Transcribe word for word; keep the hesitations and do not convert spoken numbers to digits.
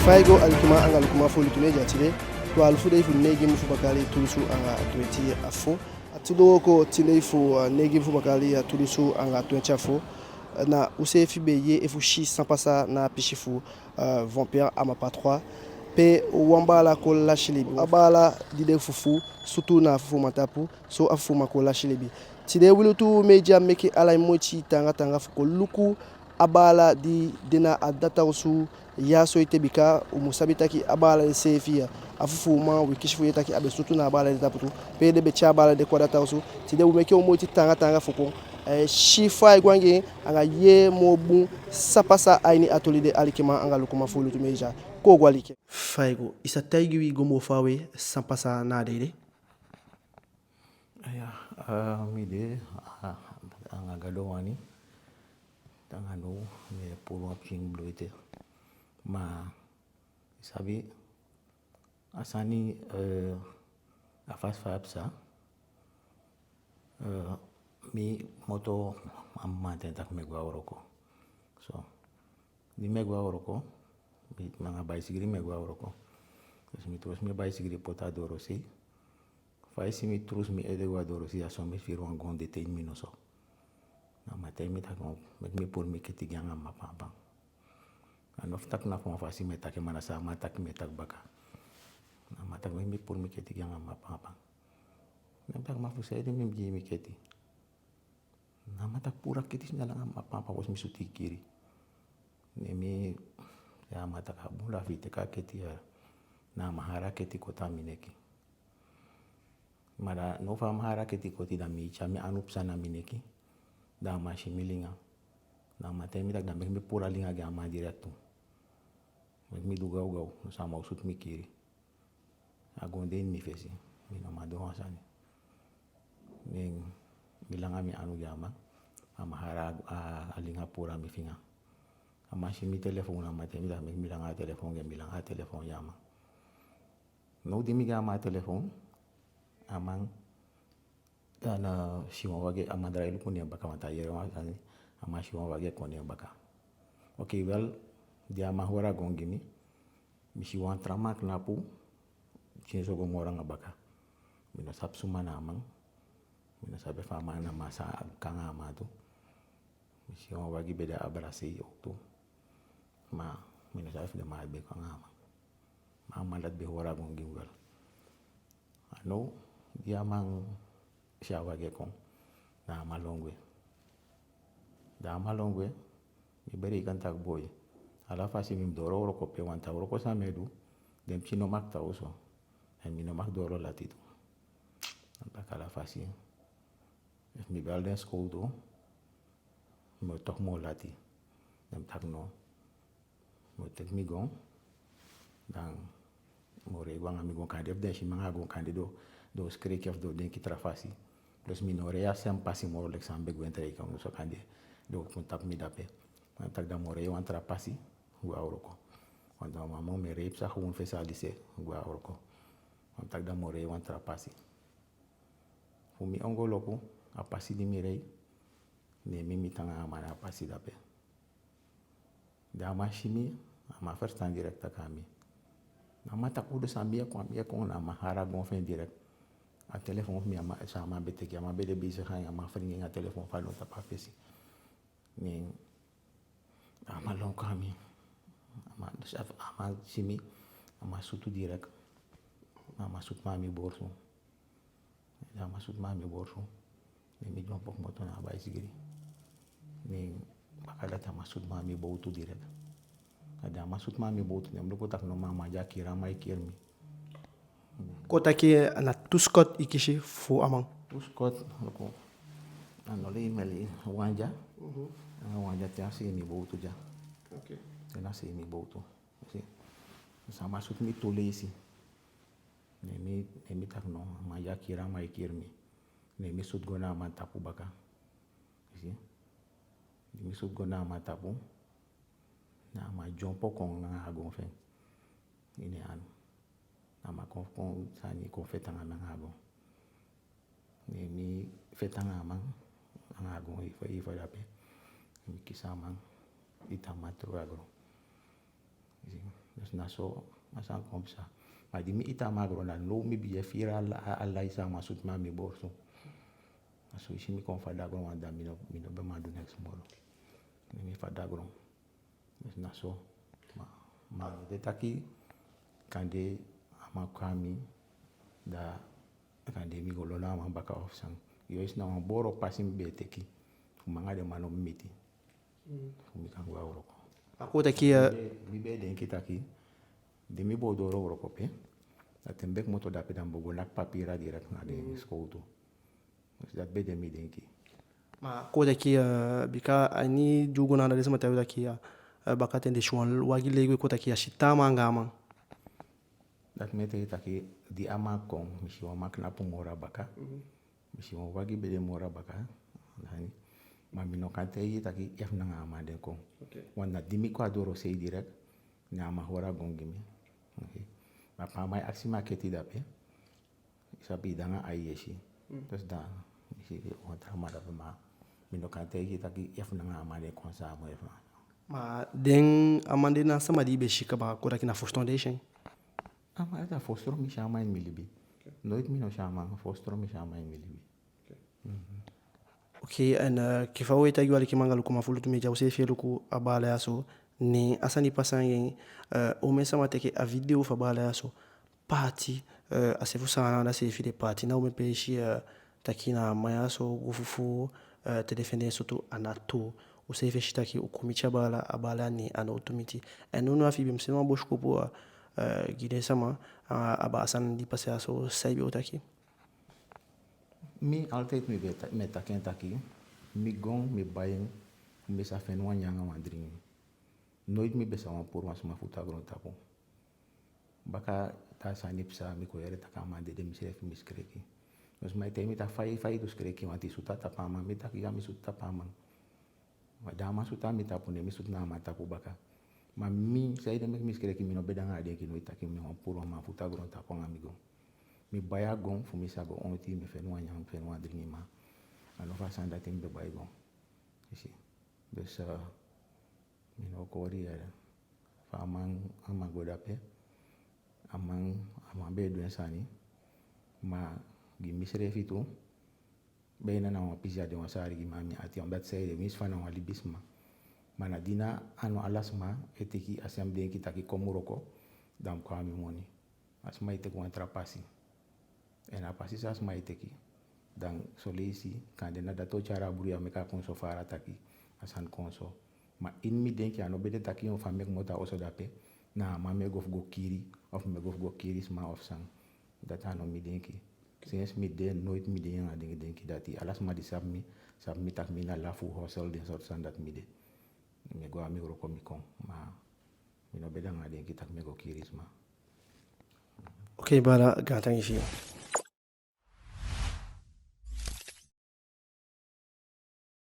Fa i go alikiman anga lukuman fu Lutu Media. Tide twalufu dei fu neigin mun fu bakaa yali tu dunsu anga twenti a fo. A tu dei wooko tin dei fu, eh, neigin mun fu bakaa yali tu dunsu anga twenti a fo. Na useefi be yee efu si san pasa na a pisi fu, eh, Vampire Amapa trois, pe wan baala kon lasi libi. A baala di den fufuu sutu na a fufuuman tapu, so a fufuuman kon lasi libi. Tide wi Lutu Media meke ala en moiti taanga taanga fu kon luku a baala di de na a data osu ya so ete, bika u mu sabi taki a baala de seefi ya, a fufuuman, wi kisi fu yee taki a be sutu na a baala de tapu tu, pe den be tyai a baala de kon a data osu. Tide wi meke u moiti taanga taanga fu kon, eh, si fa ai go anga en, anga yee moo bun san pasa a ini a toli de, alikiman anga lukuman fu Lutu Media. Kon u go aliki. Fa ai go? I sa taigi wi go moo faawe san pasa na a dei de? Aya, eh, mi de, eh, anga Gadu wani, te anga now mi e puru wan pikin bun ete. Ma i sabi, a sani, eh, a fasi fa a pasa, eh, mi komoto a mamanten taki mi e go a wooko. So, di mi e go a wooko, mi, anga baisigili mi e go a wooko. Dus mi tuusi mi baisigili poti a doosei. Fa i si mi tuusi mi ede go a doosei, a so mi firi wan goon de te ini mi noso. Na a man taigi mi taki, meke mi puru mi keti gi en anga mi mma pampam. A no fu taki na fu wan fasi mi e taki, ma na san a man taki mi e taki baka. Na a man taki meke mi puru mi keti gi en anga mi mma pampam. Ne mi taki, ma fu saide mi mu gi i mi keti? Na a man taki puru a keti snel anga mi mma pampam, fosi mi sutu i kiri. Ne mi, ya, a man taki a bun, da fi i teke a keti ya. Na a man hali a keti koti a mi neki. Ma da now fa a man hali a keti koti, da mi tyai mi anu psa na mi neki. Da a man si mi linga. Da a man taigi mi taki da meke mi puru a linga gi a man direct. Meke mi du gawgaw, noso a man o sutu mi kiri. A goon de ini mi fesi, mi no man du wan sani. Ne mi langa mi anu gi a man, a man hali a, a linga puru a mi finga. A man si mi telefon, a man taigi mi taki meke mi langa a telefon gi en, mi langa a telefon gi a man. Now di mi gi a man a telefon, a man, a man si wan wagi, a man drai luku ne en baka, want a yee wan sani, a man si wan wagi e kon ne en baka. Oké, wel, di a man holi a goon gi mi, mi si wan tra man knapu, pikinso go moo langa baka. Mi no sabi suma na a man, mi no sabi efu a man na a man sa kon anga a man tu. Mi si wan wagi be de a Brasei ook tu. Ma mi no sabi efu den man be kon anga a man. Ma a man dati be holi a goon gi mi wel. A now, di a man si a wagi e kon, da a man lon gwe. Da a man lon gwe, mi be de, i kan taki boi, ala fasi mi mu doo wooko pe, want a wooko san mi e du, den pikin no mag tan osu. En mi no mag doo lati tu. Mi taki ala fasi, efu mi bel den sikowtu, mi o toku moo lati. Ne mi taki no. Mi o teki mi goon, da mi o rei go anga mi goon, kande efu den si mi anga goon, kande den o, den o sikeliki efu den o denki tra fasi. Plus mi no o rei a sem pasi moo leki san mi be gwenti rei kon, so kande den o kon tapu mi dape. Ma mi taki da mi o rei wan tra pasi go a wooko. Want a man, mi e rei psa gewoon fesi a lise go a wooko. Ma mi taki da mi o rei wan tra pasi. Fu mi ongoloku, a pasi di mi rei, ne mi miti anga a man na a pasi dape. Da a man si mi, a man ferstan direkt taki a mi. Na a man taki: "Udu, san mi e kon, mi e kon." Na a man hali a goon fi en direkt. A telefon fu mi, a man, san a man be teke, a man be de bezig anga en, a man fringi en, a telefon fadon tapu a fesi. Ne a man lon kon a mi. A man, a man si mi, a man sutu direkt. A man sutu mi a mi borsu. Da a man sutu mi a mi borsu. Ne mi dyonbo komoto na a baisigili. Ne baka dati a man sutu mi a mi bowtu direkt. Da a man sutu mi a mi bowtu, ne mi luku taki no, ma a man di a kiri, a man e kiri mi. Kon taki na tu sikowtu i kisi fu a man. Tu sikowtu, luku. A no lei mi e lei, wan dya. Mhm. Anga wan dya te a seei mi bowtu dya. Oké. Te na seei mi bowtu. I si. Sa a man sutu mi tu leisi. Ne mi, ne mi taki no, a man di a kiri, a man e kiri mi. Ne mi sutu go na a man tapu baka. I si. Ne mi sutu go na a man tapu. Na a man dyonbo kon anga a goon fi en ini en anu. Na a man kon, kon sani, kon feti anga mi anga a goon. Ne mi feti anga a man, anga a goon, i fa, i fa dape. Mi kisi a man, iti a man tru a goon. I si, da Na so a sani kon pasa. Ma di mi hiti a man a goon, na now mi bigin e fii a lai san a man sutu mi a mi borsu. Na so i si mi kon fadon a goon, want da mi no, mi no be man du neks moo. Ne mi fadon a goon. Na so. Ma, ma mi de taki, kande a man kon a mi, da kande mi go lon a man baka of san. Yu e si, na wan boo wroko pasi mi be e teke. Fu mi anga den man no miti. Fu mi kan go a wroko. A kon taki, eh, mi be, mi be denki taki, di mi bo doo wroko pe, da te mi be komoto dape, da mi bo go naki papila direkt na den sikowtu. Dus dati be de mi denki. Ma kon taki, eh, bika a ini di u go na anda, den sama taigi u taki, eh, bakaten den si wan wagi lei gwe, kon taki a si taa man anga a man. Dati mi e taigi taki, di a man kon, mi si wan man knapu moo a baka. Mi si wan wagi be de moo a baka. Ma mi no kan taigi taki efu na anga a man den kon. Oke. Want na di mi kon a doorosei direkt, ne a man holi a goon gi mi. Oke. Ma pe a man e akisi mi a keti dape, i sabi, i de anga ain yesi. Dus da mi si wan taa man dape, ma mi no kan taigi taki efu na anga a man den kon samen efu. Ma den, a man de na sama di i be si kaba, kon taki na fosi toon den si en? A man, a fosi toon mi si a man ini mi libi. Oke. Noiti mi no si a man, fosi toon mi si a man ini mi libi. Oke. Oke, en, eh, enke fa u e taigi u, alikiman anga lukuman fu Lutu Media, u seefi e luku a baala ya so, ne a sani pasa anga en, eh, omen sama teke a video fu a baala ya so. Paati, eh, a se fu Saanan anda seefi den paati na omen peesi, eh, taki na a man ya so go fufuu, eh, te den fende en sowtu, a ná tuu. U seefi e si taki u kon miti a baala, a baala ya, ne a ná o tumiti. En nownow, efi i be mu sende wan bosikopu, eh, gi den sama, a, a baka a sani di pasa ya so, san i be o taki? Mi altijd mi be ta-, mi e taki en taki, mi goon, mi bai en, mi sa fende wan nyan anga wan dringi. Noiti mi be sa wani puru wan sama futu a goontapu. Baka taa sani pasa, mi kon yee taki a man dede, mi seefi mi sikeliki. Dus mi e taigi mi taki fa i, fa i du sikeliki, want i sutu a tapu a man, mi taki ya, mi sutu tapu a man. Ma da a man sutu a mi tapu, ne mi sutu na a man tapu baka. Ma mi, saide meke mi sikeliki, mi no be de anga denki noiti taki mi wani puru wan man futu a goontapu anga mi goon. Mi bai a goon fu mi sa go onti, mi fende wan nyan, mi fende wan dringi, ma a no fu a sani dati mi be bai goon. I si. Dus, eh, mi no koli yee. Fa a man, a man go dape, a man, a man be du en sani. Ma gi mi seefi tu, be na wan pisi a den wan sari gi mi a mi ati, omdat saide, winsi fa na wan libisma. Ma na di na a no ala sama e teke a seefi denki taki kon mi wroko, da mi kon a mi moni. A sama e teke wan tra pasi. En a pasi san a sama e teke, da son leisi kande na dati o tyai a bruya meke a kon so fara taki a sani kon so. Ma ini mi denki a no be de taki fa mi e komoto a osu dape, na a man mi e go fu go kii, of mi e go fu go kii sama of san. Dati a no mi denki. Sinsi mi de, noiti mi de anga den denki dati. Ala sama di sabi mi, sabi mi taki mi na lafu, hosel, den sowtu sani dati mi de. Mi e go a mi wroko, mi kon. Ma mi no be de anga denki taki mi e go kii sama. Oke, baala, gaantangi fi i.